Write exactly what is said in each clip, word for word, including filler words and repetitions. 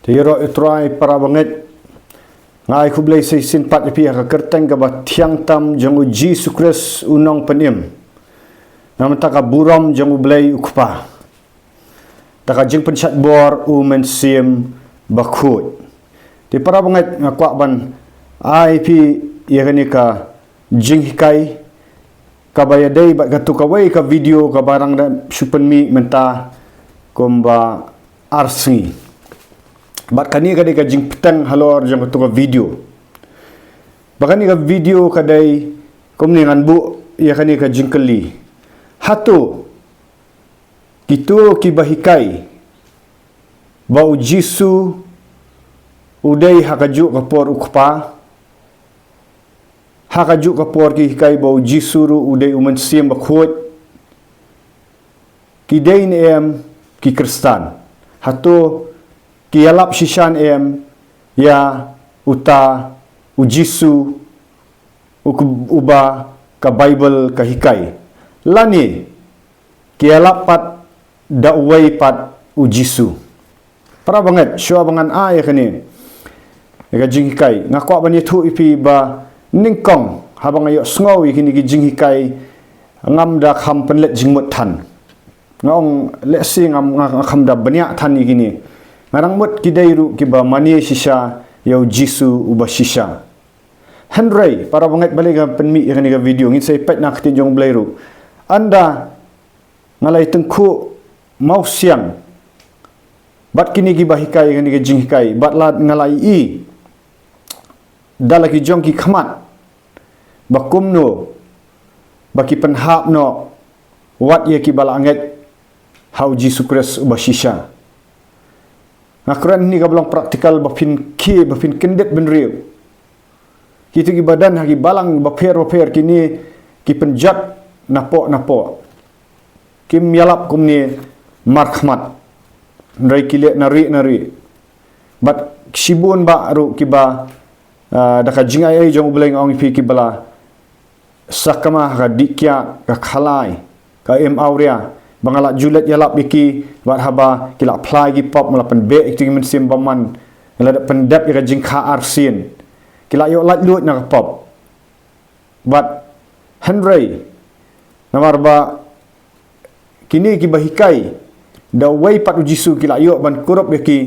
Te ïaroh ïa u Trai para bangeit. Nga ai khublei sa shisien pat ïa phi ha ka kyrteng kaba thiang tam jong u Jisu Khrist u nongpynim. Na bynta ka burom jong u Blei u Kpa. Da ka jingpynshait bor u Mynsiem Bakhuid. Te para bangeit, nga kwah ban ai phi ïa kane ka jinghikai kaba ïadei bad katu kawei ka video kaba nga dang shu pynmih mynta kumba ar sngi. Bad kane ka dei ka jingpynteng halor jong katu ka video. Bad kane ka video ka dei kumne, ngan buh ïa kane ka jingkylli. Hato kito kiba hikai ba u Jisu u dei ha kajuh ka por u Kpa, ha kajuh ka por ki hikai ba u Jisu ruh u dei u Mynsiem Bakhuid, ki dei ne em ki Khristan? Hato ki ïalap shisha ne em ïa uta u Jisu u k-, uba ka Baibl ka hikai? Lane ki ïalap pat da uwei pat u Jisu? Para bangeit, shuwa ba ngan ai ïa kane, ïa ka jinghikai, nga kwah ban ïathuh ïa phi ba nyngkong haba nga ïohsngew ïa kine ki jinghikai, ngam da kham pynleit jingmut than. Nga ong lehse ngam, nga, nga kham da bniah than ïa kine. Nga dang mut ki dei ruh kiba mane shisha ïa u Jisu uba shisha. Hynrei para bangeit, balei nga pynmih ïa kane ka video, ngin sa ïa peit na ka ktien jong u Blei ruh. Ynda nga la ïa tyngkhuh mawsiang bad kine kiba hikai ïa kane ka jinghikai, bad la nga la ïohi da la ki jong ki khmat ba kumno ba ki pynhap noh wat ïa kiba la ngeit ha u Jisu Khrist uba shisha. Nga kren kane kaba long practical ba phin khie, ba phin kyndit bynriew. Kito kiba don ha ki balang bapher bapher, kine ki pynjot napoh napoh. Kim ïalap kumne markhmat. Hynrei ki leh nari nari. Bad shibun bah ruh kiba, ah, da ka jingaiei jong u Blei nga ong ïa phi, kiba la sakma ha ka dih kiad, ka khalai, ka im awria, ba nga la ju leit ïalap ïa ki, bad haba ki la phla ïa ki pop, nga la pynbeh ïa ki mynsiem bymman, nga la dep pyndep ïa ka jingkha arsien. Ki la ïoh laitluid na ka pop. Bad hynrei namar ba kine kiba hikai da uwei pat u Jisu, ki la ïoh ban kurup ïa ki,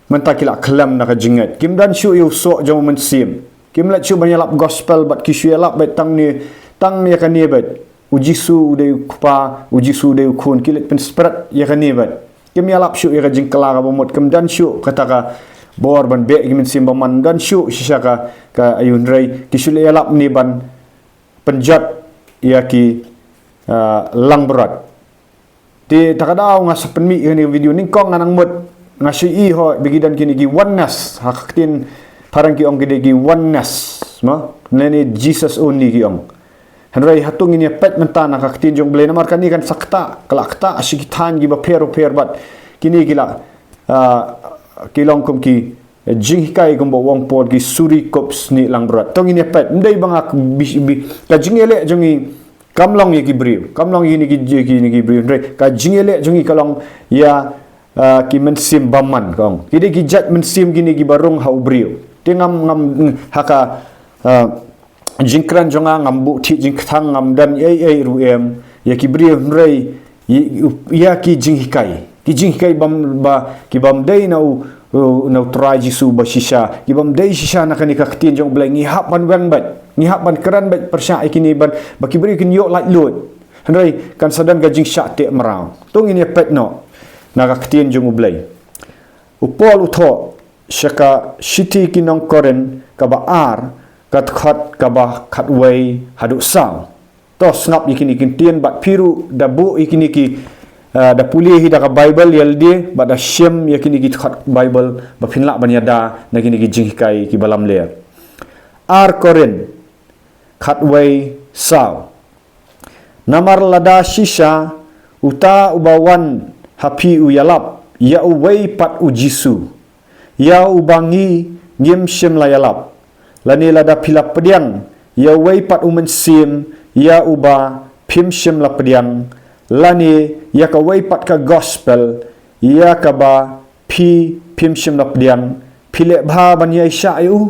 mynta ki la khlem na ka jingngeit. Kim don shuh ïa u soh jong u Mynsiem. Kim leit shuh ban ïalap gospel, bad ki shu ïalap beit tang ne, tang ne ïa kane beit, u Jisu u dei u Kpa, u Jisu u dei u Khun, ki leit pynspread ïa kane beit. Kim ïalap shuh ïa ka jingkylla kaba mut, kim don shuh kata ka bor ban beh ïa ki mynsiem bymman, don shuh shisha ka, ka aïu, hynrei ki shu leit ïalap ne ban pynjot ïa ki, ah, langbrot. Te ta ka daw nga sa pynmih ïa kane ka video, nyngkong nga nang mut, nga shu ïohi ba ki don kine ki oneness, ha ka ktien phareng ki ong ki dei ki oneness, mo? Lane Jesus only ki ong. Hynrei hato ngin ïa peit mynta na ka ktien jong u Blei, namar kane kan sa ktah, ka la ktah sha ki thaiñ kiba pher bapher bad kine ki la, ah, ki long kum ki jinghikai kumba u ong Paul, ki suri kup snieh langbrot. To ngin ïa peit, ym dei ba nga bi, bi, ka jingïaleh jong ngi kam long ïa ki briew, kam long ïa kine ki, ïa kine ki briew, hynrei ka jingïaleh jong ngi ka long ïa, ah, ki mynsiem bymman, ka ong. Ki dei ki jait mynsiem kine kiba rung ha u briew. Te ngam, ngam, ha ka, ah, jingkren jong nga ngam buh thied jingkthang, ngam don ei ei ruh em ïa ki briew, hynrei ïa, ïa ki jinghikai, ki jinghikai bym, ba, kibym dei na u, u, na u Trai Jisu ba shisha, kibym dei shisha na kane ka ktien jong u Blei. Ngi hap ban weng beit, ngi hap ban kren beit pyrshah ïa kine ban, ba ki briew kin ïoh laitluid. Hynrei kan sa don ka jingshah teh mraw. To ngin ïa peit noh na ka ktien jong u Blei. U Paul u thoh sha ka shithi ki nong Korinth kaba ar, ka dkhot kaba khatwei haduh saw. To sngap ïa kine ki ktien, bad phi ruh da buh ïa kine ki, ah, da pule hi da ka Baibl ïa lade, bad da shem ïa kine ki dkhot Baibl ba phin lah ban ïada na kine ki jinghikai kiba lamler. Ar Korinth khatwei saw. Namar lada shisha uta uba wan ha phi u ïalap ïa uwei pat u Jisu, ïa uba ngi ngim shym la ïalap, lane lada phi la pdiang ïa uwei pat u Mynsiem ïa uba phim shym la pdiang, lane ïa kawei pat ka gospel ïa kaba Phi, phim shym la pdiang, phi leh bha ban ïaishah ïa u.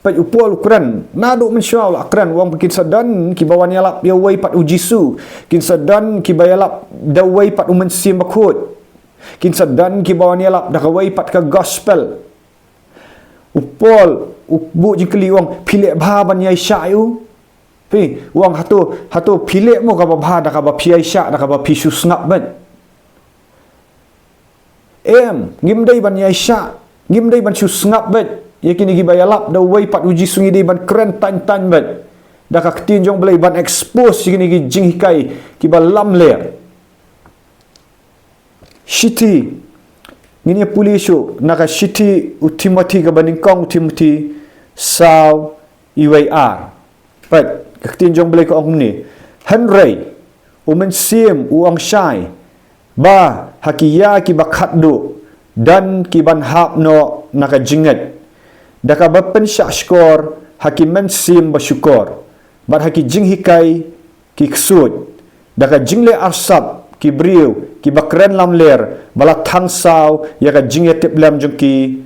Peit u Paul u kren, naduh mynshuwa u la kren, u ong ba kin sa don kiba wan ïalap ïa uwei pat u Jisu, kin sa don kiba ïalap da uwei pat u Mynsiem Bakhuid, kin sa don kiba wan ïalap da kawei pat ka gospel. U Paul u buh jingkylli u ong, phi leh bha ban ïaishah ïa u? Phi, u ong hato, hato phi leh mo kaba bha da kaba phi ïaishah, da kaba phi shu sngap beit? Em, ngim dei ban ïaishah, ngim dei ban shu sngap beit ïa kine kiba ïalap da uwei pat u Jisu, ngi dei ban kren tang tang beit da ka ktien jong Blei, ban expose ïa kine ki jinghikai kiba lamler. Shithi, ngin ïa pule shuh na ka shithi u Timothi kaba nyngkong, u Timothi saw, wei ar. Peit, ka ktien jong Blei ka ong kumne. Hynrei u Mynsiem u ong shai ba ha ki ïa kiba khatduh don kiban hap noh na ka jingngeit, da kaba pynshah shkor ha ki mynsiem ba shukor, bad ha ki jinghikai ki ksuid, da ka jingleh arsap ki briew kiba kren lamler, ba la thang saw ïa ka jingïatiplem jong ki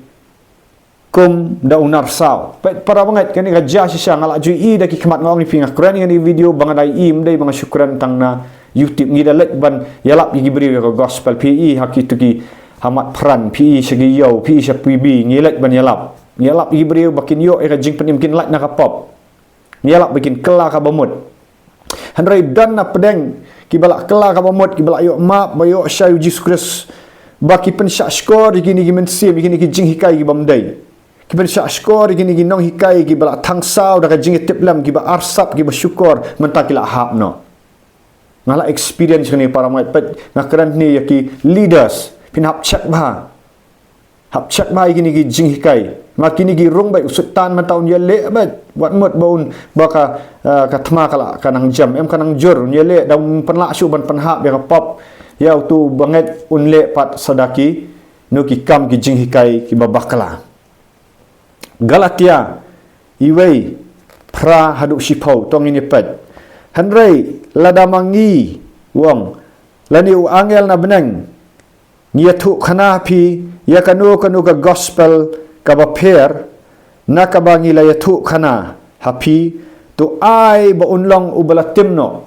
kum da u nar saw. Peit para bangeit, kane ka jia shisha, nga la ju i da ki khmat, nga ong ïa phi, nga kren ïa kane ka video ba nga dei, im dei ba nga shu kren tang na YouTube. Ngi da leit ban ïalap ïa ki briew ïa ka gospel, phi i ha kito ki hamat pran, phi i sha ki ïew, phi i sha P B, ngi leit ban ïalap. Ngi ïalap ïa ki briew ba kin ïoh ïa ka jingpynim, kin lait na ka pop. Ngi ïalap ba kin kylla kaba mut. Hynrei don na pdeng kiba la kylla kaba mut, kiba la ïoh map, ba ïoh shai u Jisu Khrist, ba ki pynshah shkor ïa kine ki mynsiem, ïa kine ki jinghikai kibym dei. Ki pynshah shkor ïa kine ki nonghikai kiba la thang saw da ka jingïatiplem, kiba arsap, kiba shukor, mynta ki la hap noh. Nga la experience kane para bangeit, peit, nga kren hangne ïa ki leaders, phin hap check bha. Hap check bha ïa kine ki jinghikai. Ma kine ki rung beit, u Soitan mynta un ïaleh beit. Wat mut ba un, ba ka, eh, ka thma ka la, ka nang jem, em, ka nang jur, un ïaleh, da un pynlah shuh ban pynhap ïa ka pop. Ïa uto u bangeit un leh pat sa da kino ki kam ki jinghikai kiba bakla. Galatia wei, phra haduh shiphew, to ngin ïa peit. Hynrei lada ma ngi, u ong, lane u angel na bneng, ngi ïathuh khana ha phi ïa kano kano ka gospel kaba pher na kaba ngi la ïathuh khana ha phi, to ai ba un long uba la tim noh.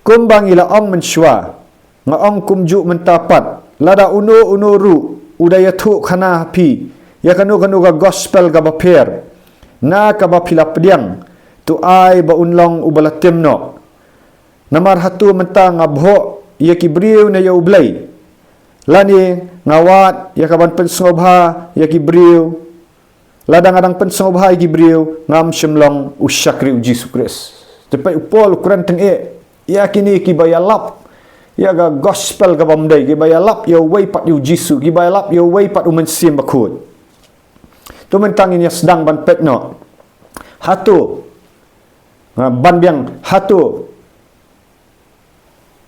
Kumba ngi la ong mynshuwa, nga ong kumjuh mynta pat, lada uno uno ruh u da ïathuh khana ha phi ïa kano kano ka gospel kaba pher na kaba phi la pdiang, to ai ba un long uba la tim noh. Namar hato mynta nga bhoh ïa ki briew ne ïa U Blei? Lane nga wad ïa ka ban pynsngewbha ïa ki briew? Lada nga dang pynsngewbha ïa ki briew, ngam shym long u shakri U Jisu Khrist. Te peit u Paul u kren tyngeh ïa kine kiba ïalap ïa ka gospel kabym dei, kiba ïalap ïa uwei pat ïa U Jisu, kiba ïalap ïa uwei pat U Mynsiem Bakhuid. To mynta ngin ïa sdang ban peit noh. Hato, ha, ban biang, hato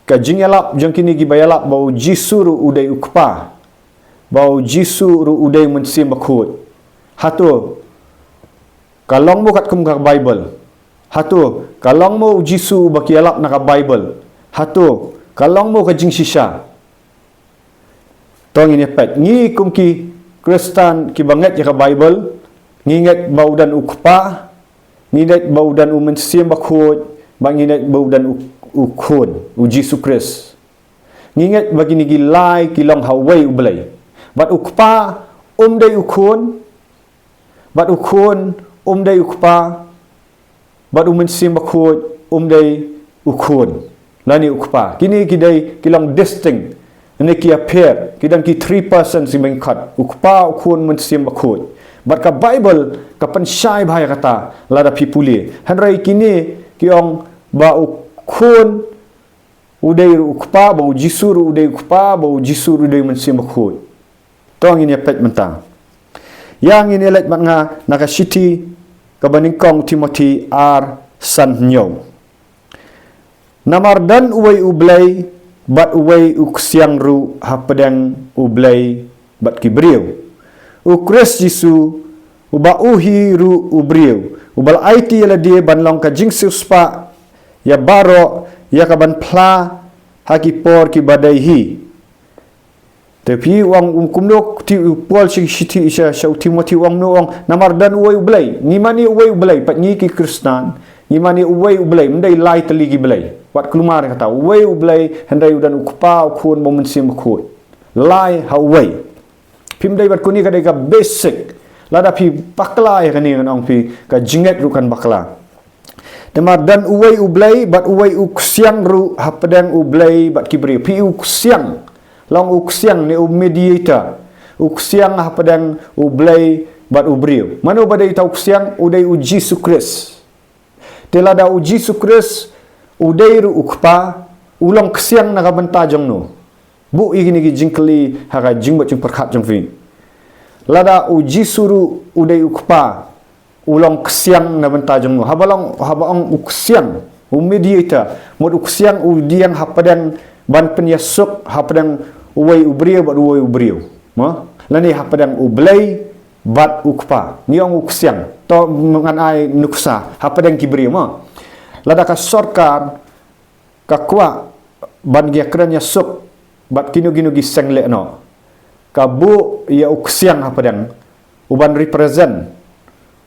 ka jingïalap jong kine kiba ïalap ba U Jisu ruh u dei u Kpa, ba U Jisu ruh u dei U Mynsiem Bakhuid, hato ka long mo katkum ka Baibl? Hato ka long mo U Jisu uba ki ïalap na ka Baibl? Hato ka long mo ka jingshisha? To ngin ïa peit. Ngi kum ki Khristan kiba ngeit ïa ka Baibl, ngi ngeit ba u don u Kpa, ngi ngeit ba u don U Mynsiem Bakhuid, bad ngi ngeit ba u don u, u Khun, U Jisu Khrist. Ngi ngeit ba kine ki lai ki long ha uwei U Blei. Bad u Kpa um dei u Khun, bad u Khun um dei u Kpa, bad U Mynsiem Bakhuid um dei u Khun lane u Kpa. Kine ki dei, ki long distinct, ne ki ïapher, ki don ki three persons, ki bynkhot, u Kpa, u Khun, Mynsiem Bakhuid. Bad ka Baibl ka pynshai bha ïa kata lada phi pule. Hynrei kine ki ong ba u Khun u dei ruh u Kpa, ba U Jisu ruh u dei u Kpa, ba U Jisu ruh u dei U Mynsiem Bakhuid. To ngin ïa peit mynta. Ïa ngin ïa leit bad nga na ka shithi kaba nyngkong Timothi ar, san hynñiew. Namar don uwei U Blei bad uwei u ksiang ruh hapdeng U Blei bad ki briew, U Khrist Jisu, uba u hi ruh u briew, uba la aiti ïa lade ban long ka jingsiewspah ïa baroh, ïa ka ban phla ha ki por kiba dei hi. Te phi ong, um, kumno ti u Paul sha, sha, sha, sha u Timothy u ong, no, ong, namar don uwei u Blei. Ngi mane uwei u Blei, pat ngi ki Khristan. Ngi mane uwei u Blei, ym dei lai tylli ki Blei. Wat kulmar kata, uwei u Blei, hynrei u don u Kpa, u Khun, bad u Mynsiem Bakhuid. Lai ha uwei. Phim dei, bad kane ka dei ka basic. Lada phi bakla ïa kane, ngan ong phi, ka jingngeit ruh kan bakla. Te namar don uwei u Blei, bad uwei u ksiang ruh hapdeng u Blei bad ki briew. Phi u ksiang, long u ksiang ne u mediator. U ksiang hapdeng u Blei bad u briew. Mano ba dei uta u ksiang? U dei u Jisu Khrist. Te lada u Jisu Khrist u dei ruh u Kpa, u long ksiang na ka bynta jong no? Buh ïa kine ki jingkylli ha ka jingmut jingpyrkhat jong phi. Lada u Jisu ruh u dei u Kpa, u long ksiang na bynta jong no? Haba long, haba ong u ksiang, u mediator, mut u ksiang u diang hapdeng, ban pynïasuk hapdeng uwei u briew bad uwei u briew. Mo? Lane hapdeng u Blei bad u Kpa. Ngi ong u ksiang. To ngan ai nuksa hapdeng ki briew, mo. Lada ka sorkar ka kwah ban ïakren ïasuk bad kino kino ki seng lehnoh, ka buh ïa u ksiang hapdeng, u ban represent,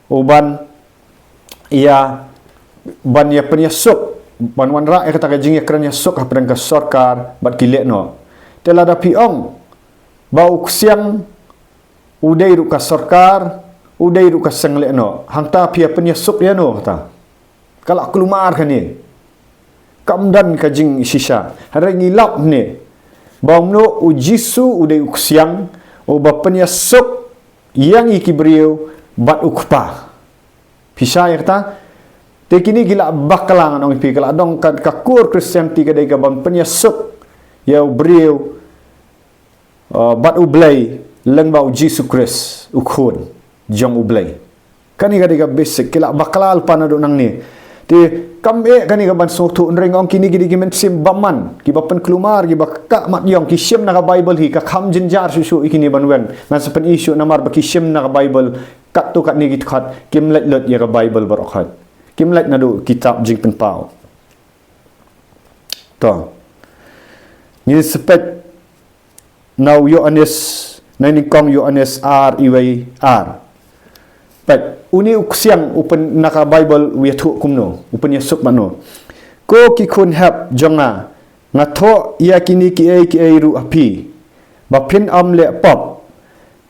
u ban ïa, ban ïa pynïasuk, ban wanrah ïa kata ka jingïakren ïasuk hapdeng ka sorkar bad ki lehnoh. Te lada phi ong ba u ksiang u dei ruh ka sorkar, u dei ruh ka seng lehnoh, hangta phi ïa pynïasuk ïano kata? Ka la kulmar kane. Kam don ka jingshisha. Hynrei ngi lap ne ba kumno u Jisu u dei u ksiang, u ba pynïasuk ïa ngi ki briew bad u Kpa. Phi shai ïa kata? Te kine ki la bakla, ngan ong ïa phi, ka la dang ka, ka core Christianity ka dei ka ban pynïasuk ïa u briew, uh, bad u Blei lyngba u Jisu Khrist, u Khun jong u Blei. Kane ka dei ka basic, ki la bakla lypa naduh nangne. Te kam eh kane ka ban sngewthuh, hynrei ngan ong kine ki dei ki mynsiem bymman, ki ba pynkulmar, ki ba kah mat ïong, ki shim na ka Bible hi, ka kham jynjar shuh shuh ïa kine ban weng. Ngan sa pyni shuh namar ba ki shim na ka Bible katto katne ki dkhot, kim leit lut ïa ka Bible baroh khoit. Kim leit naduh kitab Jingpynpaw. To. Ngin sa peit na u Ïoannis, na i nyngkong Ïoannis ar, iwei ar. Peit, une u ksiang u pyn, na ka Bible u ïathuh kumno, u pynïasuk mano. Ko ki khun hep jong nga, nga thoh ïa kine kiei kiei ruh ha phi, ba phin ym leh pop.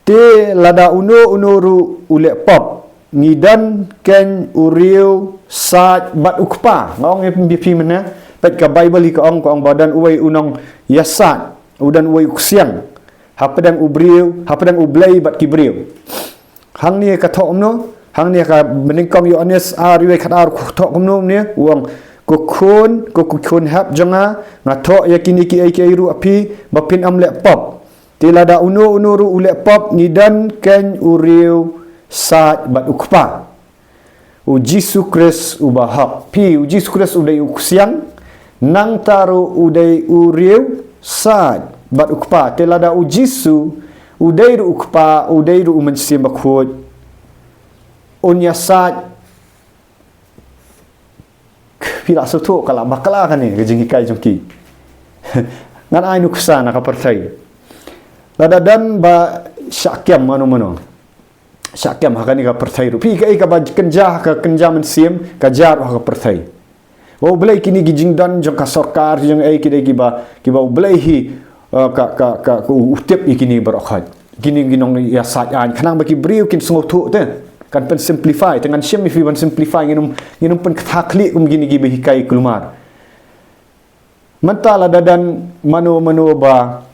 Te lada uno uno ruh u leh pop, ngi don kein u riew said bad u Kpa. Nga ong ïa phi mynne, peit ka Bible hi ka ong, ka ong ba don uwei u nongïasaid, u don uwei u ksiang hapdeng u briew, hapdeng u Blei bad ki briew. Hangne ka thoh kumno, hangne ka banyngkong Ïoannis ar, iwei khatar, ka thoh kumno mynne, u ong, ko khun, ko ki khun hep jong nga, nga thoh ïa kine kiei kiei ruh ha phi, ba phin ym leh pop. Te lada uno uno ruh u leh pop, ngi don kein u riew said bad u Kpa. U Jisu Khrist u ba hok. Phi, u Jisu Khrist u dei u ksiang, nangta ruh u dei u riew said bad u Kpa. Te lada u Jisu u dei ruh u Kpa, u dei ruh u Mynsiem Bakhuid, un ïasaid. Phi la sngewthuh, ka la bakla kane ka jinghikai jong ki. Ngan ai nuksa na ka pyrthei. Lada don ba shah kem mano mano, shah kem ha kane ka pyrthei ruh. Phi, kaei kaba kynja ha ka kynja mynsiem, ka jia ruh ha ka pyrthei. Ba U Blei, kine ki jingdon jong ka sorkar, jong ei, ki dei kiba, kiba U Blei hi, eh, ka, ka, ka, ka u, u tip ïa kine baroh khoit. Kine ki nongïasaid aiñ, khnang ba ki briew kin sngewthuh te. Kan pyn simplify, te ngan shim ïa phi ban simplify, ngin ym, ngin ym pynkthah khlieh kum kine kiba hikai kulmar. Mynta lada don mano mano ba,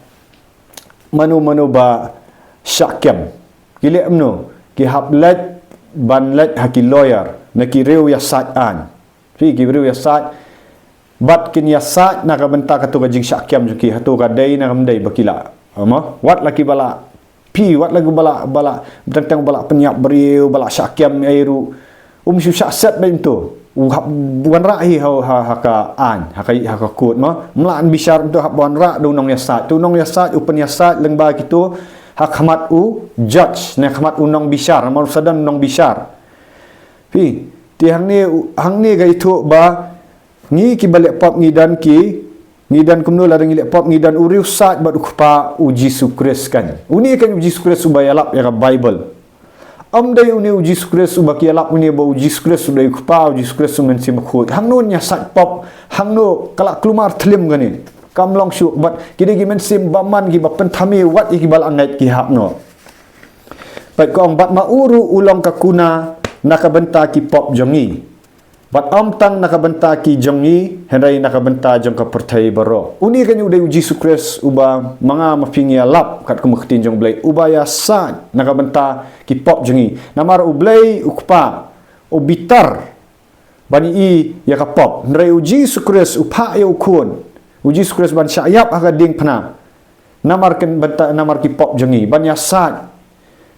mano mano ba shah kem, ki leh kumno? Ki hap leit, ban leit ha ki lawyer, na ki riew ïasaid aiñ. Phi, ki briew ïasaid, bad kin ïasaid na ka bynta kato ka jingshah kem jong ki, hato ka dei ne kam dei ba ki la, mo? Wat la kiba la, phi, wat la kiba la, ba la, teng teng ba la pynïap briew, ba la shah kem ei ruh, um shu shah set beit mynta. U hap wanrah hi ha, ha, ha ka aiñ, ha ka, ha ka court, mo? Ym lah ban bishar mynta, hap wanrah da u nongïasaid. Te u nongïasaid u pynïasaid lyngba kito ha khmat u judge, ne khmat u nongbishar, namar u sa don nongbishar. Phi, te hangne, hangne ka ïathuh ba ngi kiba leh pop ngi don ki, Ngi don kumno lada ngi leh pop, ngi don u riewsaid bad u Kpa, u Jisu Khrist kan. Une kan u Jisu Khrist uba ïalap ïa ka Bible. Ym dei une u Jisu Khrist uba ki ïalap une ba u Jisu Khrist u dei u Kpa, u Jisu Khrist u Mynsiem Bakhuid. Hangno ngi ïasaid pop, hangno ka la kulmar thlim kane. Kam long shuh bad ki dei ki mynsiem bymman kiba pynthame wat ïa kiba la ngeit ki hap noh. Bad ka ong bad ma u ruh u long ka kuna na ka bynta ki pop jong ngi. Bad ym tang na ka bynta ki jong ngi, hynrei na ka bynta jong ka pyrthei baroh. Une kan u dei u Jisu Khrist uba ma nga ma phi ngi ïalap katkum ka ktien jong u Blei, uba ïasaid na ka bynta ki pop jong ngi. Namar u Blei u Kpa u bitar ban ïohi ïa ka pop. Hynrei u Jisu Khrist u phah ïa u Khun, u Jisu Khrist ban shah ïap ha ka diengphna. Namar kin bynta, namar ki pop jong ngi, ban ïasaid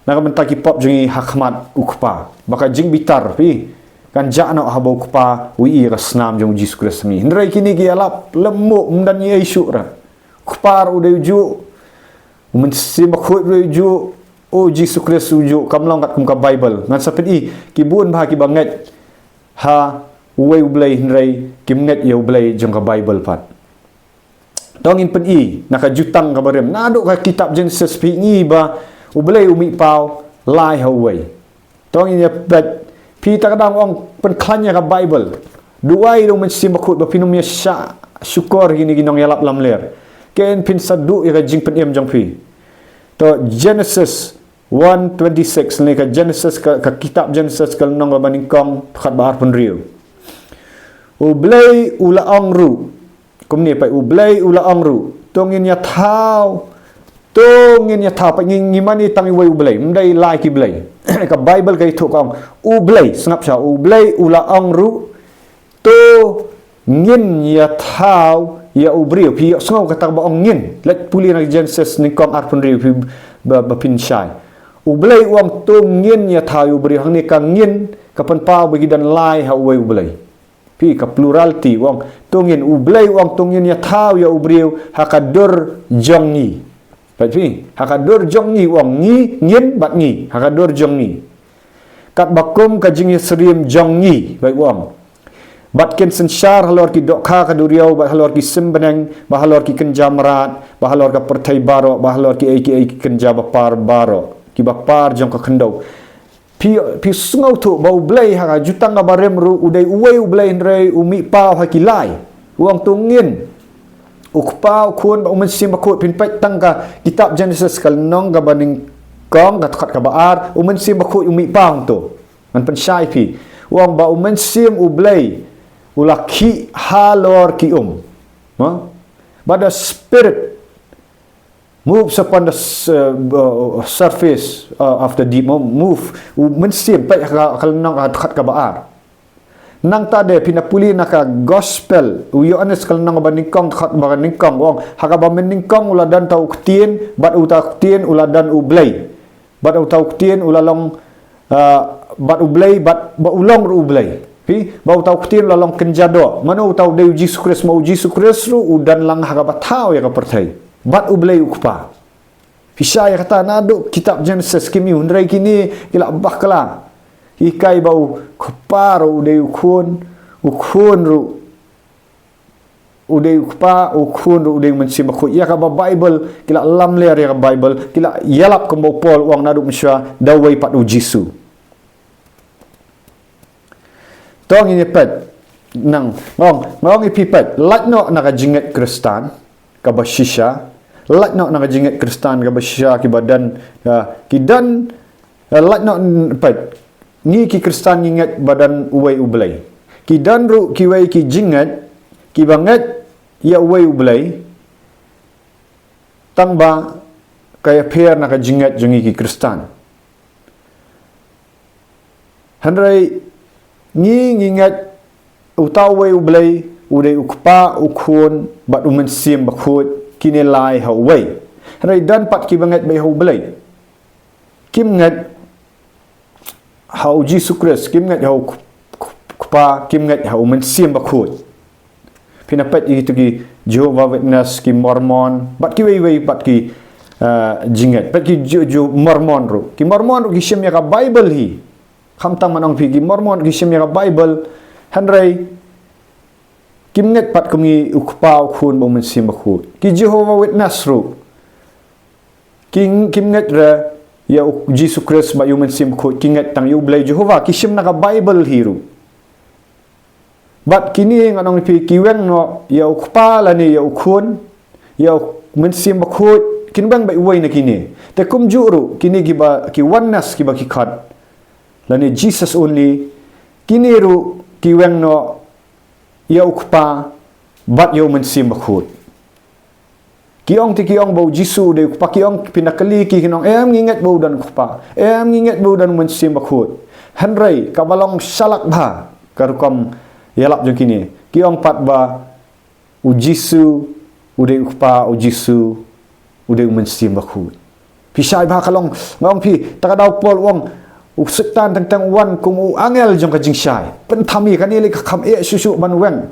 na ka bynta ki pop jong ngi ha khmat u Kpa. Ba ka jingbitar phi kan jah noh haba u Kpa u ïohi ïa ka snam jong u Jisu Khrist ha ngi. Hynrei kine ki ïalap lehmoh, ym don ei ei shuh ruh. U Kpa ruh u dei u juh, u Mynsiem Bakhuid ruh u dei u juh, u Jisu Khrist u juh, kam long katkum ka Bible. Ngan sa pyni, ki bun bha kiba ngeit ha uwei u Blei hynrei kim ngeit ïa u Blei jong ka Bible pat. To ngin pyni na ka Jutang kaba Rim. Naduh ka kitab Genesis phi i ba u Blei u mih paw lai ha uwei. To ngin ïa peit, phi, ta ka daw ong pynkhlaiñ ïa ka Bible. Duwai da u Mynsiem Bakhuid ba phin ym ïa shah shukor ïa kine ki nongïalap lamler. Kin phin sa duh ïa ka jingpynim jong phi. To Genesis one twenty-six, ne ka Genesis ka, ka kitab Genesis ka lynnong kaba nyngkong, dkhot ba arphew hynriew. U Blei u la ong ruh, kumne pat, u Blei u la ong ruh, to ngin ïa thaw, to ngin ïa thaw, pat ngi, ngi mane tang iwei u Blei, ym dei lai ki blei. Ka Bible ka ïathuh ka ong, u Blei, sngap sha, u Blei u la ong ruh, to ngin ïa thaw ïa u briew. Phi ïohsngew kata ba ong ngin, leit pule na Genesis nyngkong arphew hynriew phi ba, ba phin shai. U Blei u ong to ngin ïa thaw ïa u briew, hangne ka ngin ka pynpaw ba ki don lai ha uwei u Blei. Phi, ka plurality, u ong to ngin, u Blei u ong to ngin ïa thaw ïa u briew ha ka dur jong ngi. Peit phi, ha ka dur jong ngi, u ong ngi, ngin bad ngi, ha ka dur jong ngi. Katba kum ka jingïasyriem jong ngi, peit u ong. Bad kin synshar halor ki dohkha ka duriaw, bad halor ki sim bneng, bad halor ki kynja mrad, bad halor ka pyrthei baroh, bad halor kiei kiei ki kynja bapar baroh, kiba par jong ka khyndew. Phi, phi sngewthuh ba u Blei ha ka Jutang kaba Rim ruh u dei uwei u Blei hynrei u mih paw ha ki lai. U ong to ngin. U Kpa, u Khun bad u Mynsiem Bakhuid, phin peit tang ka kitab Genesis ka lynnong kaba nyngkong, ka dkhot kaba ar, u Mynsiem Bakhuid u mih paw hangto. Ngan pynshai phi. U ong ba u Mynsiem u Blei u la khih halor ki um. Ha? But the Spirit moves upon the s-, uh, uh, surface, uh, of the deep. Mo-, move, u Mynsiem, peit ha ka, ka lynnong, ha dkhot kaba ar. Nangta de phin ïa pule na ka Gospel u Ïoannis ka lynnong kaba nyngkong, dkhot ba nyngkong, u ong, ha kaba mynnyngkong u la don uta u Ktien, bad uta u Ktien u la don u Blei. Bad uta u Ktien u la long, ah, bad u Blei, bad, bad u long ruh u Blei. Phi, bad uta u Ktien u la long kynja doh. Mano uta? U dei u Jisu Khrist, ma u Jisu Khrist ruh u don lang ha kaba thaw ïa ka pyrthei. Bad u Blei u Kpa. Phi shai ïa kata naduh kitab Genesis, kim ïoh, hynrei kine ki la bakla. Ki hikai ba u Kpa ruh u dei u Khun, u Khun ruh u dei u Kpa, u Khun ruh u dei u Mynsiem Bakhuid. Ïa kaba Bible, ki la lamler ïa ka Bible, ki la ïalap kumba u Paul u ong naduh mynshuwa, da uwei pat u Jisu. To ngin ïa peit, nang, nga ong, nga ong ïa phi peit, lait noh na ka jingngeit Khristan kaba shisha, lait noh na ka jingngeit Khristan kaba shisha, kiba don, ah, ki don, ah, lait noh, n-, peit. Ngi ki Khristan ngi ngeit ba don uwei u Blei. Ki don ruh kiwei ki jingngeit kiba ngeit ïa uwei u Blei, tang ba ka ïapher na ka jingngeit jong ngi ki Khristan. Hynrei ngi, ngi ngeit uta uwei u Blei, u dei u Kpa, u Khun, bad u Mynsiem Bakhuid, kine lai ha uwei. Hynrei don pat kiba ngeit beit ha u Blei. Kim ngeit ha u Jisu Khrist, kim ngeit ha u K-, K-, Kpa, kim ngeit ha u Mynsiem Bakhuid. Phin ïa peit ïa kito ki Jehovah Witness, ki Mormon, bad kiwei wei, bad ki, eh, jingngeit, bad ki Ju-, Ju-, Mormon ruh. Ki Mormon ruh ki shim ïa ka Bible hi. Khamtam ngan ong phi, ki Mormon ki shim ïa ka Bible. Hynrei Kim ngeit pat kum ngi u Kpa, u Khun bad u Mynsiem Bakhuid. Ki Jehovah Witness ruh. Ki, kim ngeit re ïa u Jisu Khrist bad ïa u Mynsiem Bakhuid, ki ngeit tang ïa u Blei Jehovah, ki shim na ka Bible hi ruh. Bad kine ngan ong ïa phi, ki weng noh ïa u Kpa lane ïa u Khun, ïa u Mynsiem Bakhuid, kin weng beit uwei na kine. Te kumjuh ruh, kine kiba, ki oneness kiba ki khot lane Jesus only, kine ruh ki weng noh ïa u Kpa bad ïa u Mynsiem Bakhuid. Ki ong te ki ong ba u Jisu u dei u Kpa, ki ong, phin da kylli ki, kin ong, em, ngi ngeit ba u don u Kpa, em, ngi ngeit ba u don u Mynsiem Bakhuid. Hynrei kaba long shalak bha ka rukom ïalap jong kine, ki ong pat ba u Jisu u dei u Kpa, u Jisu u dei u Mynsiem Bakhuid. Phi shai bha ka long, nga ong phi, ta ka daw Paul u ong, u Soitan teng teng u wan kum u angel jong ka jingshai. Pynthame, kane lei ka kham eh shuh shuh ban weng.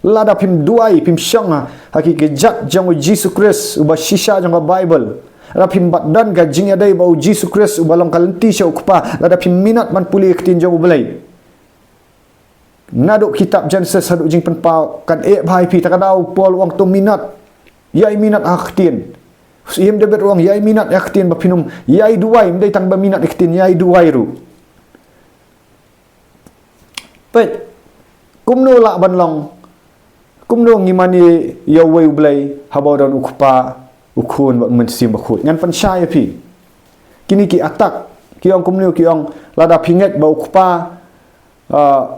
Lada phim duwai, phim shong ha, ha ki kjat jong u Jisu Khrist uba shisha jong ka Bible. Lada phim bat don ka jingïadei bad u Jisu Khrist uba long ka lynti sha u Kpa, lada phim minot ban pule ïa ka ktien jong u Blei. Naduh kitab Genesis haduh Jingpynpaw, kan eh bha ïa phi, ta ka daw Paul u ong to minot. Ïai minot ha ka ktien. Syiem David u ong ïai minot ïa ka ktien, ba phin ym ïai duwai, ym dei tang ba minot ïa ka ktien, ïai duwai ruh. Peit, kumno lah ban long, kumno ngi mane ïa uwei u Blei haba u don u Kpa, u Khun bad u Mynsiem Bakhuid? Ngan pynshai ïa phi. Kine ki attack, ki ong kumno, ki ong lada phi ngeit ba u Kpa, ah,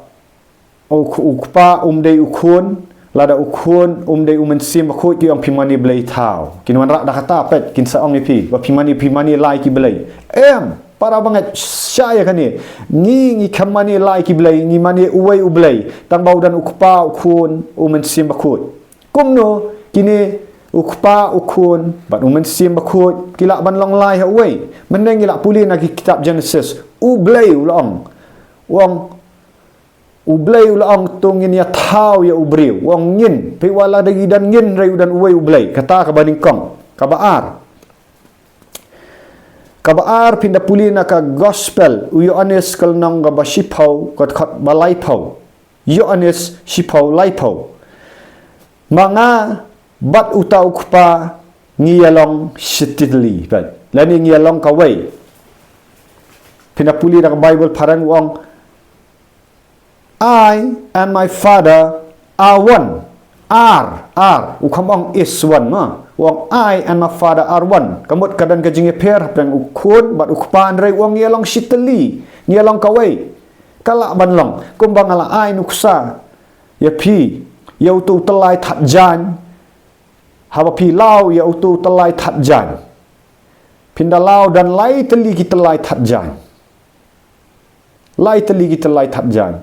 u, u Kpa um dei u Khun, lada u Khun um dei u Mynsiem Bakhuid, ki ong phi mane blei thaw. Kin wanrah da kata, peit, kin sa ong ïa phi ba phi mane, phi mane lai ki blei. Em, para bangeit, shai ïa kane. Ngi, ngi khlem mane lai ki blei, ngi mane uwei u Blei. Tang ba u don u Kpa, u Khun, u Mynsiem Bakhuid. Kumno kine u Kpa, u Khun bad u Mynsiem Bakhuid ki lah ban long lai ha uwei? Mynne ngi lah pule na ki kitab Genesis. U Blei u la ong, u ong, u Blei u la ong to ngin ïa thaw ïa u briew. U ong ngin, phi wa lada ngi don ngin, hynrei u don uwei u Blei. Kata kaba nyngkong. Kaba ar. Kaba ar, phin da pule na ka Gospel u Ïoannis ka lynnong kaba shiphew, ka dkhot ba laiphew. Ïoannis shiphew laiphew. Ma nga bad uta u Kpa ngi ïalong shitylli, peit. Lane ngi ïalong kawei. Phin da pule da ka Bible phareng u ong, "I and my Father are one." Are, are. U kham ong is one, ma. U ong, "I and my Father are one." Ka mut ka don ka jingïapher hapdeng u Khun bad u Kpa, hynrei u ong ngi ïalong shitylli, ngi ïalong kawei. Ka lah ban long, kumba nga la ai nuksa ïa phi ïa uto u tyllai thad jaiñ. Haba phi law ïa uto u tyllai thad jaiñ, phin da law don lai tylli ki tyllai thad jaiñ. Lai tylli ki tyllai thad jaiñ.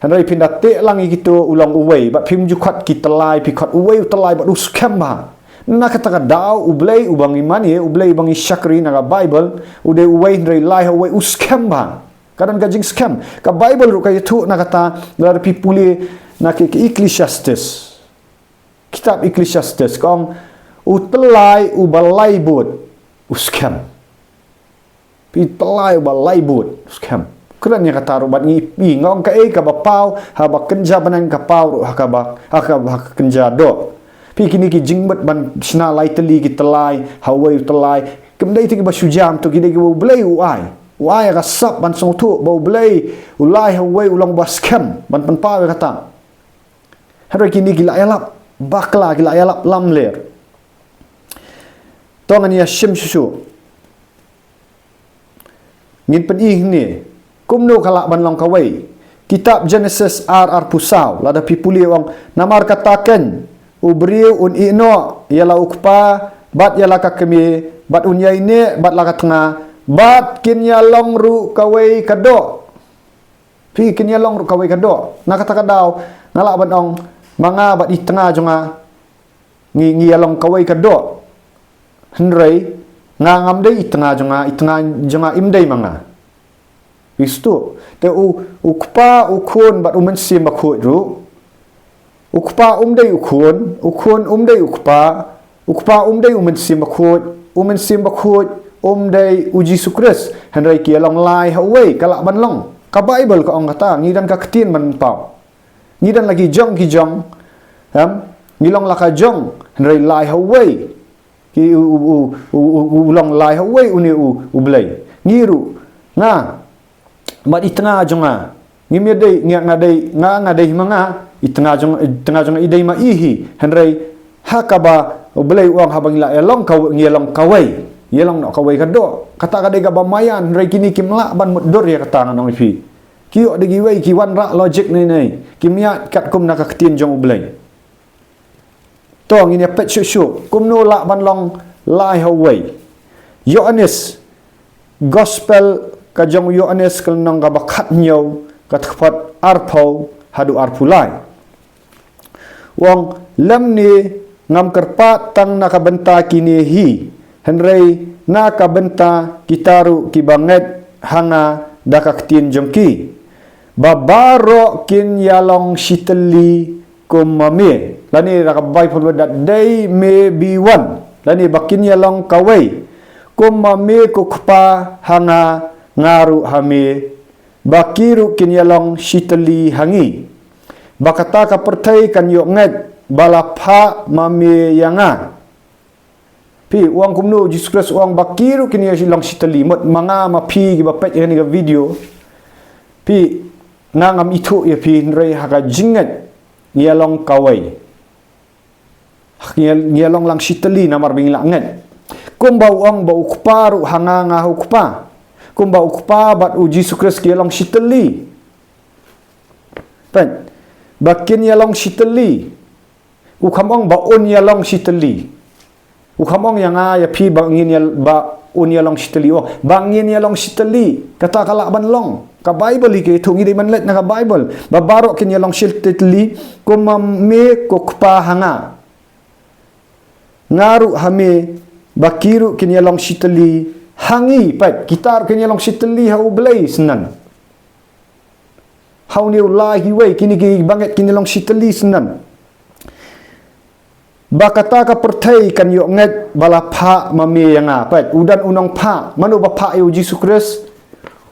Hynrei phin da teh lang ïa kito, u long uwei, bad phim ju khot ki tyllai, phi khot uwei u tyllai bad u skhem bha. Na kata ka daw u Blei uba ngi mane, u Blei uba ngi shakri na ka Bible, u dei uwei hynrei lai ha uwei, u skhem bha. Ka don ka jingskhem. Ka Bible ruh ka ïathuh na kata, lada phi pule na ki, ki Ecclesiastes. Kitab Ecclesiastes ka ong, u tyllai uba lai bud u skhem. Phi, tyllai uba lai bud u skhem. Kren ïa kata ruh bad ngi, phi, nga ong kaei kaba paw ha ba kynja bneng ka paw ruh ha kaba, ha ka, ha ka kynja doh. Phi, kine ki jingmut ban shna lai tylli ki tyllai ha uwei u tyllai, kim dei te kiba shu jam, to ki dei kiba u Blei u ai. U ai ïa ka sap ban sngewthuh ba u Blei u lai ha uwei, u long ba skhem ban pynpaw ïa kata. Hynrei kine ki la ïalap bakla, ki la ïalap lamler. To ngan ïa shim shuh shuh. Ngin pyni hangne kumno ka lah ban long kawei. Kitab Genesis ar arphew saw, lada phi pule u ong, "Namar kata keiñ u briew un ïehnoh ïa la u kpa bad ïa la ka kmie, bad un ïaineh bad la ka tnga, bad kin ïalong ruh kawei ka doh." Phi, kin ïalong ruh kawei ka doh. Na kata ka daw nga lah ban ong, ma nga bad i tnga jong nga ngi, ngi ïalong kawei ka doh. Hynrei nga ngam dei i tnga jong nga, i tnga jong nga im dei ma nga. Phi sngewthuh? Te u, u Kpa, u Khun bad u Mynsiem Bakhuid ruh. U Kpa um dei u Khun, u Khun um dei u Kpa, u Kpa um dei u Mynsiem Bakhuid, u Mynsiem Bakhuid um dei u Jisu Khrist. Hynrei ki ïalong lai ha uwei, ka lah ban long. Ka Bible ka ong kata, ngi don ka ktien ban paw. Ngi don la ki jong ki jong. Em? Ngi long la ka jong, hynrei lai ha uwei. Ki u, u, u, u, u, u long lai ha uwei une u, u Blei. Ngi ruh, nga, bad i tnga jong nga. Ngim ïadei, nga, nga dei, nga, nga dei ma nga, i tnga jong, i tnga jong nga i dei ma i hi. Hynrei, ha kaba, u Blei u ong haba ngi la ïalong kaw-, ngi ïalong kawei. Ïalong noh kawei ka doh. Kata ka dei kaba maïan, hynrei kine kim lah ban mutdur ïa kata ngan ong ïa phi. Ki ïoh da kiwei, ki wanrah logic ne ne. Kim ïaid katkum na ka ktien jong u Blei. To ngin ïa peit shuh shuh. Kumno lah ban long lai ha uwei. Ïoannis. Gospel ka jong u Ïoannis ka lynnong kaba khathynñiew, ka dkhot arphew, haduh arphew lai. U ong lymne ngam kyrpad tang na ka bynta kine hi. Hynrei na ka bynta kita ruh kiba ngeit ha nga da ka ktien jong ki. Ba baroh kin ïalong shitylli kum ma me. Lane da ka Baibl that they may be one. Lane ba kin ïalong kawei. Kum ma me ko Kpa ha nga, nga ruh ha me. Ba ki ruh kin ïalong shitylli ha ngi. Ba kata ka pyrthei kan ïoh ngeit ba la phah ma me ïa nga. Phi, u ong kumno, Jisu Khrist u ong ba ki ruh kin ïalong shitylli, mut ma nga ma phi kiba peit ïa kane ka video. Phi, nga ngam ithuh ïa phi hynrei ha ka jingngeit ngi ïalong kawei. Ngi ïa-, ngi ïalong lang shitylli namar ba ngi la ngeit. Kumba u ong ba u Kpa ruh ha nga, nga ha u Kpa. Kumba u Kpa bad u Jisu Khrist ki ïalong shitylli. Peit, ba kin ïalong shitylli. U kham ong ba un ïalong shitylli. U kham ong ïa nga ïa phi ba ngin ïa, ba un ïalong shitylli. Oh, ba ngin ïalong shitylli. Kata ka lah ban long. Ka Baibl hi ka ïathuh, ngi dei ban leit na ka Baibl. Ba baroh kin ïalong shitylli kum ma me ko Kpa ha nga. Nga ruh ha me, ba ki ruh kin ïalong shitylli ha ngi. Peit, kita ruh kin ïalong shitylli ha u Blei synnan. Ha une u lai ha uwei, kine kiba ngeit kin ïalong shitylli synnan. Ba kata ka pyrthei kan ïoh ngeit ba la phah ma me ïa nga. Peit, u don u nongphah. Mano ba phah ïa u Jisu Khrist?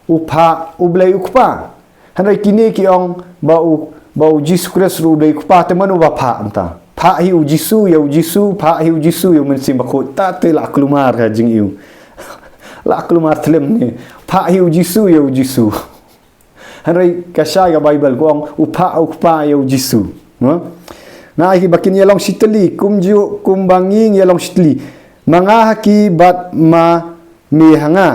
U phah u Blei u Kpa. Hynrei kine ki ong ba u, ba u Jisu Khrist ruh u dei u Kpa, te mano ba phah mynta? Phah hi u Jisu ïa u Jisu, phah hi u Jisu ïa u Mynsiem Bakhuid. Ta te la kulmar ka jingïohi. La kulmar thlem ne. Phah hi u Jisu ïa u Jisu. Hynrei ka shai ka Baibl ka ong u phah u Kpa ïa u Jisu. No? Nga hi ba kin ïalong shitylli kumjuh kumba ngi ngi ïalong shitylli. Ma nga ha ki bad ma me ha nga.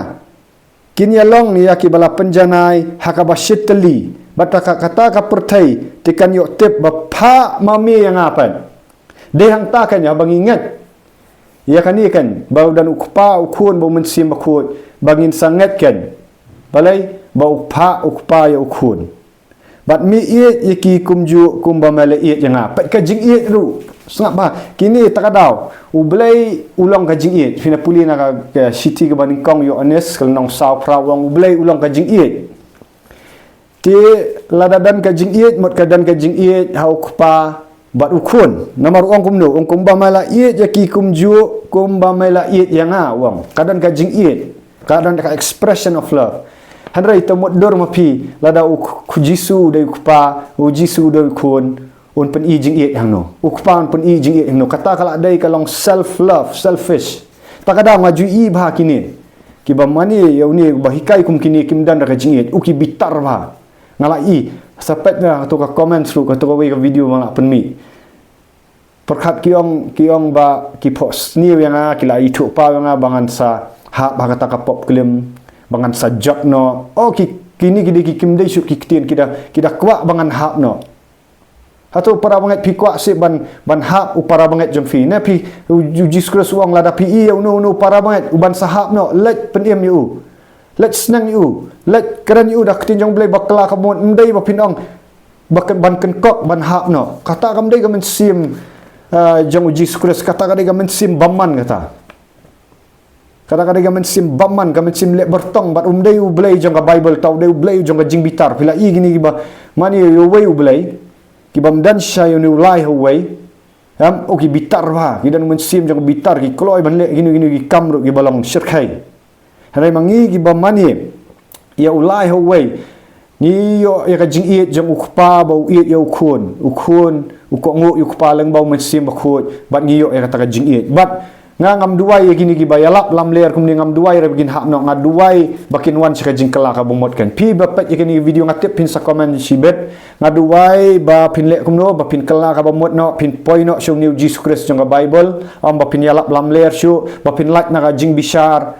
Kin ïalong ïa kiba la pynjanai ha kaba shitylli. Bad kata ka, kata ka pyrthei te kan ïoh tip ba phah ma me ïa nga, peit. Dei hangta kan ïa ba ngi ngeit. Ïa kane kan, ba u don u Kpa, u Khun, ba u Mynsiem Bakhuid, ba ngin sa ngeit kan. Balei, ba u phah u Kpa ïa u Khun. Bad me ïeit ïa ki kumjuh kumba me la ïeit ïa nga. Peit ka jingïeit ruh. Sngap bha, kine ta ka daw. U Blei u long ka jingïeit. Phin ïa pule na ka, ka shithi kaba nyngkong Ïoannis, ka lynnong saw phra, u ong u Blei u long ka jingïeit. Te lada don ka jingïeit, mut ka don ka jingïeit ha u Kpa bad u Khun. Namar u ong kumno, u ong kumba me la ïeit ïa ki kumjuh kumba me la ïeit ïa nga, u ong. Ka don ka jingïeit, ka don ka expression of love. Hynrei to mutdur ma phi, lada u K-, Jisu u dei u Kpa, u Jisu u dei u Khun, un pyni jingïeit hangno? U Kpa un pyni jingïeit hangno? Kata ka la dei ka long self love, selfish. Ta ka daw nga ju i bha kine. Kiba mane ïa une ba hikai kum kine kim don da ka jingïeit, u ki bitar bha. Nga la i, sa peit na kato ka comments ruh, kato kawei ka video ba nga la pynmih. Pyrkhat ki ong, ki ong ba ki phohsniew ïa nga, ki la ithuh paw ïa nga ba ngan sa hap ha kata ka pop klim, ba ngan sa jot noh. Oh, ki, kine ki dei ki kim dei shuh ki ktien, ki da, ki da kwah ba ngan hap noh. Hato para bangeit phi kwah seh ban, ban hap u para bangeit jong phi? Ne phi, u, u Jisu Khrist u ong lada phi i ïa uno uno para bangeit, u ban sa hap noh, leit pynim ïa u. Leit sneng ïa u. Leit kren ïa u da ka ktien jong u Blei ba kylla ka mut, ym dei ba phin ong ba kyn-, ban kynkok ban hap noh. Kata kam dei ka mynsiem, ah, jong u Jisu Khrist, kata ka dei ka mynsiem bymman kata. Kata ka dei ka mynsiem bymman, ka mynsiem leh byrtong, bad um dei u Blei jong ka Baibl, tang u dei u Blei jong ka jingbitar. Phi la i kine kiba mane ïa uwei u Blei, kiba ym don sha ïa une u lai ha uwei. Em, oh, ki bitar bha, ki don mynsiem jong bitar, ki kloi ban leh kino kino ki kam ruh kiba long shyrkhei. Hynrei ma ngi kiba mane ïa u lai ha uwei, Ngi ïoh ïa ka jingïeit jong u kpa ba u ïeit ïa u khun, u khun u kohnguh ïa u kpa lyngba u Mynsiem Bakhuid, bad ngi ïoh ïa kata ka jingïeit. Bad nga ngam duwai ïa kine kiba ïalap lamler kumne, ngam duwai ruh ba kin hap noh, nga duwai ba kin wan sha ka jingkylla ka bamut kan. Phi ba peit ïa kane ka video nga tip phin sa comment shibit. Nga duwai ba phin leh kumno, ba phin kylla ka bamut noh, phin poi noh sha une u Jisu Khrist jong ka Baibl, ym ba phin ïalap lamler shuh, ba phin lait na ka jingbishar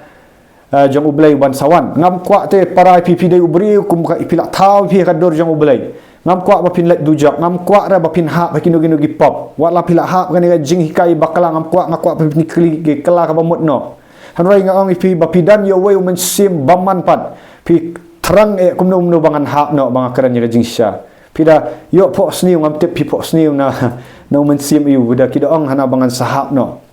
eh, jong U Blei uban sa wan. Ngam kwah te para, phi phi dei u briew kum ka, phi la thaw phi ha ka dur jong U Blei. Ngam kwah ba phin leit dujok, ngam kwah ruh ba phin hap ha kino kino ki pop. Wat la phi la hap ha kane ka jinghikai bakla, ngam kwah, nga kwah ba phin kylla ka bamut noh. Hynrei nga ong ïa phi ba phi don ïa uwei u Mynsiem bymman pat, phi thrang eh kumno kumno ba ngan hap noh, ba nga kren ïa ka jingshisha. Phi da ïoh phohsniew, ngam tip phi phohsniew na na u Mynsiem ïa u, da ki da ong hana ba ngan sa hap noh.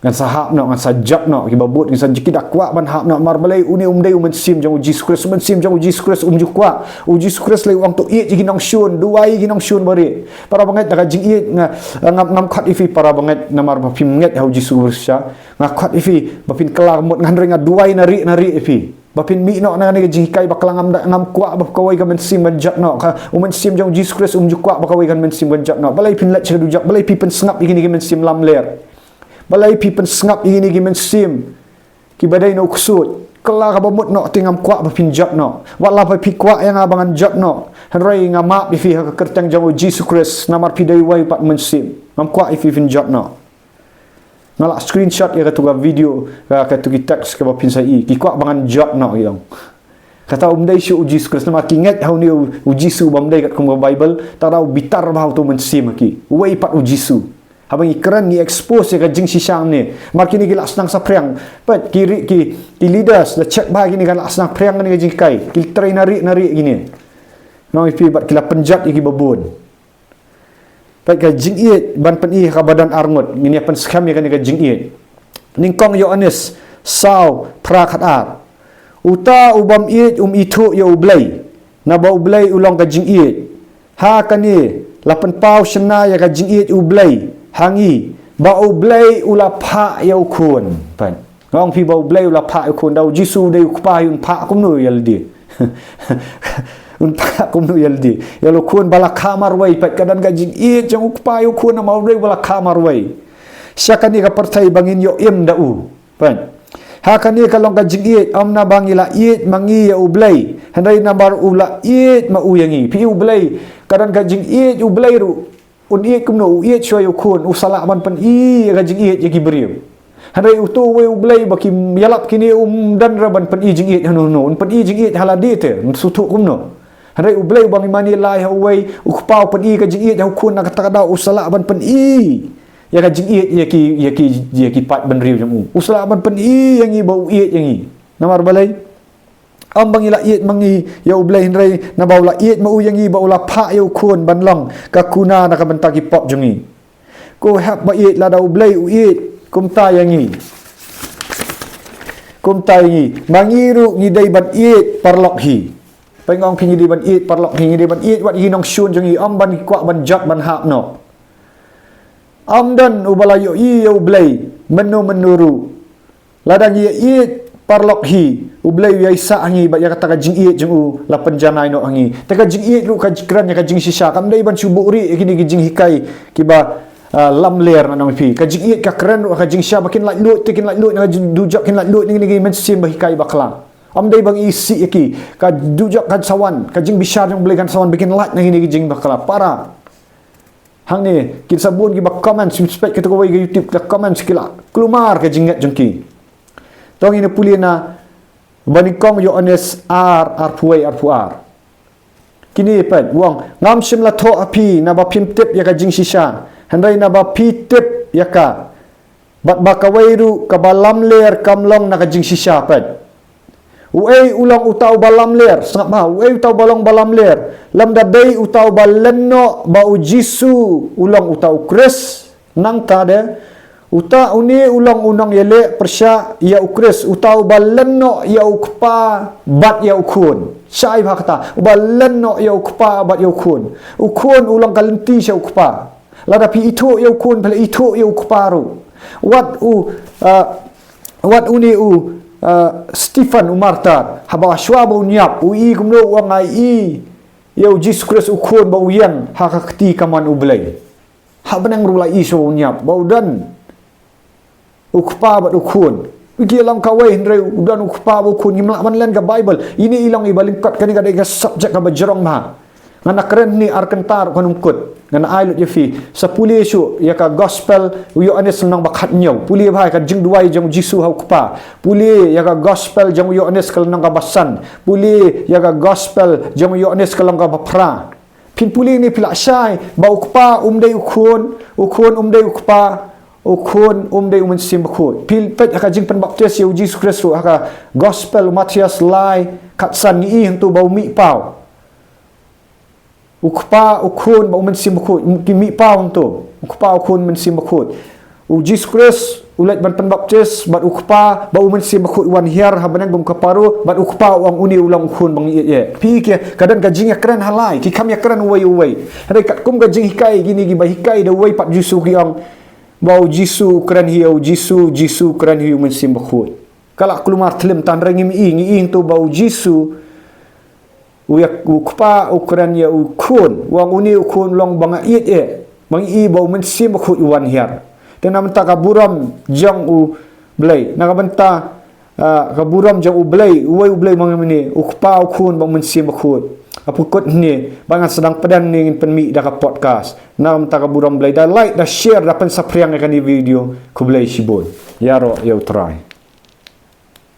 Ngan sa hap noh, ngan sa jot noh, kiba bud ngan sa jot, ki da kwah ban hap noh, namar balei? Une um dei u Mynsiem jong u Jisu Khrist, u Mynsiem jong u Jisu Khrist um ju kwah. U Jisu Khrist lei u ong to ïeit ïa ki nongshun, duwai ïa ki nongshun barieh. Para bangeit, da ka jingïeit nga, ngam, ngam khot ïa phi para bangeit namar ba phim ngeit ha u Jisu Khrist shisha. Nga khot ïa phi ba phin kylla ka bamut, nga hynrei nga duwai na rieh na rieh ïa phi ba phin mih noh na kane ka jinghikai bakla, ngam da, ngam kwah ba kawei ka mynsiem kan jot noh. Ka, u Mynsiem jong u Jisu Khrist um ju kwah ba kawei ka mynsiem kan jot noh. Balei phin leit sha ka dujok? Balei phi pynsngap ïa kine ki mynsiem lamler? Balei phi pynsngap ïa kine ki mynsiem kiba dei na u ksuid? Kylla ka bamut noh, te ngam kwah ba phin jot noh. Wat la ba phi kwah ïa nga ba ngan jot noh, hynrei nga map ïa phi ha ka kyrteng jong u Jisu Khrist namar phi dei uwei pat u Mynsiem. Ngam kwah ïa phi phin jot noh. Nga la screenshot ïa katu ka video, ka, katu ki text kaba phin sa ïohi. Ki kwah ba ngan jot noh, ki ong. Kata um dei shuh u Jisu Khrist namar ki ngeit ha une u, u Jisu bym dei katkum ka Baibl, te da u bitar bha utu u Mynsiem ha ki. Uwei pat u Jisu. Haba ngi kren ngi expose ïa ka jingshisha hangne. Namar kine ki la sdang saphriang. Peit ki ri-, ki, ki leaders la check bha, kine ki la sdang phriang kane ka jinghikai. Ki trei na rieh na rieh kine. Nga ong ïa phi, bad ki la pynjot ïa kiba bun. Peit ka jingïeit ban pyni ha kaba don arngut. Ngin ïa pynskhem ïa kane ka jingïeit. Nyngkong Ïoannis saw, phra khatar. Uta u bym ïeit um ithuh ïa U Blei, naba U Blei u long ka jingïeit. Ha kane la pynpaw shynna ïa ka jingïeit U Blei ha ngi, ba U Blei u la phah ïa u Khun. Peit. Nga ong phi ba U Blei u la phah ïa u Khun, da u Jisu u dei u Kpa, un phah kumno ïa lade? Un phah kumno ïa lade? Ïa u Khun ba la kha marwei. Peit, ka don ka jingïeit jong u Kpa ïa u Khun namar u dei ba la kha marwei. Sha kane ka pyrthei ba ngin ïoh im da u. Peit. Ha kane ka long ka jingïeit, ym naba ngi la ïeit ma ngi ïa U Blei, hynrei namar u la ïeit ma u ïa ngi. Phi, U Blei, ka don ka jingïeit, U Blei ruh un ïeit kumno? U ïeit shuwa ïa u Khun, u sa lah ban pyni ïa ka jingïeit ïa ki briew. Hynrei utu uwei U Blei ba ki ïalap kine um don ruh ban pyni jingïeit hano hano, un pyni jingïeit ha lade te, un sngewthuh kumno? Hynrei U Blei uba ngi mane lai ha uwei, u Kpa u pyni ka jingïeit ha u Khun, na kata ka daw u sa lah ban pyni ïa ka jingïeit ïa ki, ïa ki, ïa ki paid bynriew jong u. U sa lah ban pyni ïa ngi ba u ïeit ïa ngi. Namar balei? Ym ba ngi la ïeit ma ngi ïa U Blei, hynrei naba u la ïeit ma u ïa ngi, ba u la phah ïa u Khun ban long ka kuna na ka bynta ki pop jong ngi. Ko hep ba ïeit, lada U Blei u ïeit kumta ïa ngi, kumta ïa ngi, ma ngi ruh ngi dei ban ïeit paralok hi. Peit, nga ong phi, ngi dei ban ïeit paralok hi, ngi dei ban ïeit wat ïa ki nongshun jong ngi, ym ban kwah ban jot ban hap noh. Ym don uba la ïohi ïa U Blei mynno mynno ruh. Lada ngi ïeit paralok hi, U Blei u ïaisah ha ngi, bad ïa kata ka jingïeit jong u la pynjanai noh ha ngi. Te ka jingïeit ruh ka kren ïa ka jingshisha, kam dei ban shu buhrieh ïa kine ki jinghikai kiba, ah, lamler, ngan ong ïa phi. Ka jingïeit ka kren ruh ka jingshisha, ba kin laitluid te kin laitluid na ka jing-, dujok, kin laitluid na kine ki mynsiem ba hikai bakla. Ym dei ba ngi isih ïa ki. Ka dujok kan sa wan, ka jingbishar jong U Blei kan sa wan, ba kin lait na kine ki jingbakla. Para. Hangne, kin sa bun kiba comment, shu peit katu kawei ka YouTube, ka comment ki la kulmar ka jingngeit jong ki. To ngin ïa pule na Banyngkong Ïoannis ar, arphew wei, arphew ar. Kine peit, u ong, ngam shym la thoh ha phi naba phim tip ïa ka jingshisha, hynrei naba phi tip ïa ka, bad ba kawei ruh kaba lamler kam long na ka jingshisha. Peit. Uei u long uta uba lamler? Sngap bha, uei uta uba long ba lamler? Lymda dei uta uba len noh ba u Jisu u long uta u Khrist. Nangta de, uta une u long u nongïaleh pyrshah ïa u Khrist, uta uba len noh ïa u Kpa bad ïa u Khun. Shai bha kata, uba len noh ïa u Kpa bad ïa u Khun. U Khun u long ka lynti sha u Kpa. Lada phi ithuh ïa u Khun, phi la ithuh ïa u Kpa ruh. Wat u, ah, wat une u, Uh, Stephen u martyr, haba shuwa ba un ïap, u i kumno? U ong nga i ïa u Jisu Khrist u Khun ba u ïeng ha ka kti kamon U Blei. Ha bneng ruh la i shuwa ba un ïap, ba u don u Kpa bad u Khun. Ki long kawei hynrei u don u Kpa bad u Khun, ngim lah ban len ka Bible. Ine i long iba lyngkot, kane ka dei ka subject kaba jrong bha. Ngan kren hangne ar kynta ruh kan ym kut. Ngan ai lut ïa phi. Sa pule shuh ïa ka Gospel u Ïoannis lynnong ba khathynñiew. Pule bha ïa ka jingduwai jong u Jisu ha u Kpa. Pule ïa ka Gospel jong u Ïoannis ka lynnong kaba san. Pule ïa ka Gospel jong u Ïoannis ka lynnong kaba phra. Phin pule ne phi lah shai ba u Kpa um dei u Khun, u Khun um dei u Kpa, u Khun um dei u Mynsiem Bakhuid. Phi peit ha ka jingpynbaptis ïa u Jisu Khrist ruh ha ka Gospel u Mathaios lai khatsan, ngi i hangto ba u mih paw. U Kpa, u Khun bad u Mynsiem Bakhuid, ki mih paw hangto. U Kpa, u Khun, Mynsiem Bakhuid. U Jisu Khrist u leit ban pynbaptis bad u Kpa bad u Mynsiem Bakhuid u wan hiar ha bneng kum ka paro, bad u Kpa u ong une u long u Khun ba ngi ïeit ïa. Phi i, ka don ka jingïakren ha lai, ki kham ïakren uwei uwei. Hynrei katkum ka jinghikai kine kiba hikai da uwei pat u Jisu, ki ong ba u Jisu u kren hi ïa u Jisu, u Jisu u kren hi ïa u Mynsiem Bakhuid. Ka la kulmar thlem, tang hynrei ngim i, ngi i hangto ba u Jisu u ïa u Kpa u kren ïa u Khun, u ong une u Khun u long ba nga ïeit ïa, ba ngi i ba u Mynsiem Bakhuid u wan hiar. Te na bynta ka burom jong U Blei, na ka bynta, ah, ka burom jong U Blei, uwei U Blei ma ngi mynne, u Kpa, u Khun bad u Mynsiem Bakhuid. Ha pukut hangne ba ngan sdang pdeng ne ngin pynmih da ka podcast. Na ka bynta ka burom Blei, da like, da share, da pynsaphriang ïa kane video. Khublei shibun. Ïaroh ïa U Trai.